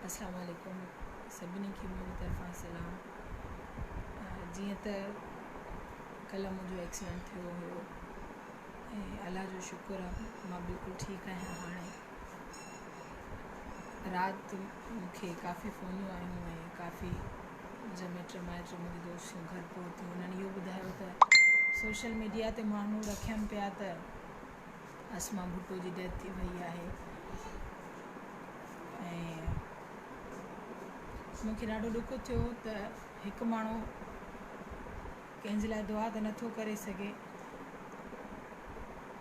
اسلام عليڪم سڀني کي منهنجي طرفان سلام. جيئن ته ڪلهه منهنجو ايڪسيڊنٽ ٿيو هيو ۽ الله جو شڪر آ مان بلڪل ٺيڪ آهيان. هاڻي رات مون کي ڪافي فونيون آيون ۽ ڪافي منهنجا مٽ مائٽ منهنجي دوستيون گهر پهتيون. انهن اهو ٻڌايو ته سوشل ميڊيا تي ماڻهو رکين پيا ته اسما ڀٽو جي ڊيٿ ٿي وئي آهي ۽ مون کي ڏاڍو ڏک ٿيو ته هڪ ماڻهو ڪنهن جي لاء دعا ته نٿو ڪري سگهي،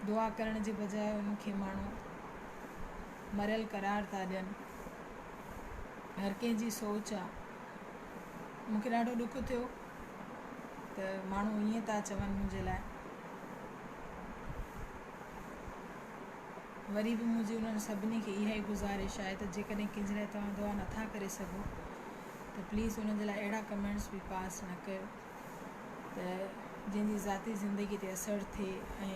دعا ڪرڻ جي بجاء ان کي ماڻهو مريل قرار ٿا ڏين. هر ڪنهن جي سوچ آ. مون کي ڏاڍو ڏک ٿيو ته ماڻهو ائين ٿا چون منهنجي لاء. وري به منهنجي انهن سڀني کي اها ئي گذارش آهي ته جيڪڏهن ڪنهن جي لاء توهان دعا نٿا ڪري سگهو ته پليز انهن جي لاء اهڙا ڪمينٽس به پاس نه ڪيو ته جنهن جي ذاتي زندگي تي اثر ٿئي. ۽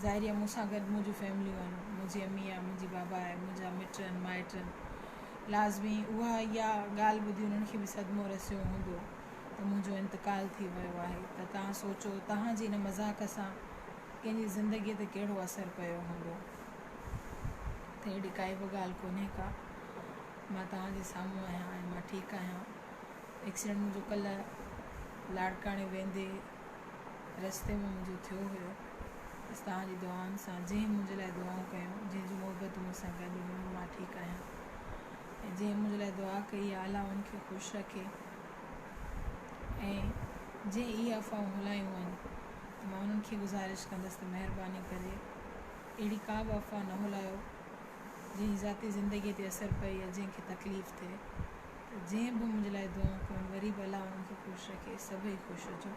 ظاهري آهي مون سان گڏ منهنجون فيمليون آهن، منهنجي امي آهي، منهنجي بابا آهي، منهنجا مٽ آهن، مائٽ آهن، لازمي اها اها ڳالهه ٻڌي انهن کي به صدمو رسيو هوندو ته منهنجو انتقال ٿي ويو آهي ته توهان سوچو توهان جي ان مذاق سان ڪنهن جي زندگيء تي ڪهڙو اثر پيو هوندو. ته اهڙي ڪائي به ڳالهه ڪونهي ڪا. مان توهان جي سامهون آهيان ۽ مان ٺيڪ آهيان. ايڪسيڊنٽ منهنجو ڪلهه لاڙڪاڻي ويندي رستي ۾ منهنجو ٿيو هيو. بس توهان جي دعائن سان جنهن منهنجي لاء دعائون ڪيون، جنهن جون محبتون مون سان گڏ هيون، مان ٺيڪ آهيان. ۽ جنهن منهنجي لاء دعا ڪئي آهي الله ان کي خوش رکي. ۽ جنهن اهي افواهون هلايون آهن ته مان انهن کي گذارش ڪندس ته مهرباني ڪري اهڙي ڪا به افواهه نه هلايو جنهن جي ذاتي زندگي تي اثر پئي يا جنهن کي تڪليف ٿئي. ته جنهن به منهنجي لاء دعائون ڪيون وري به الله انهن کي خوش رکي. سڀئي خوش هجو.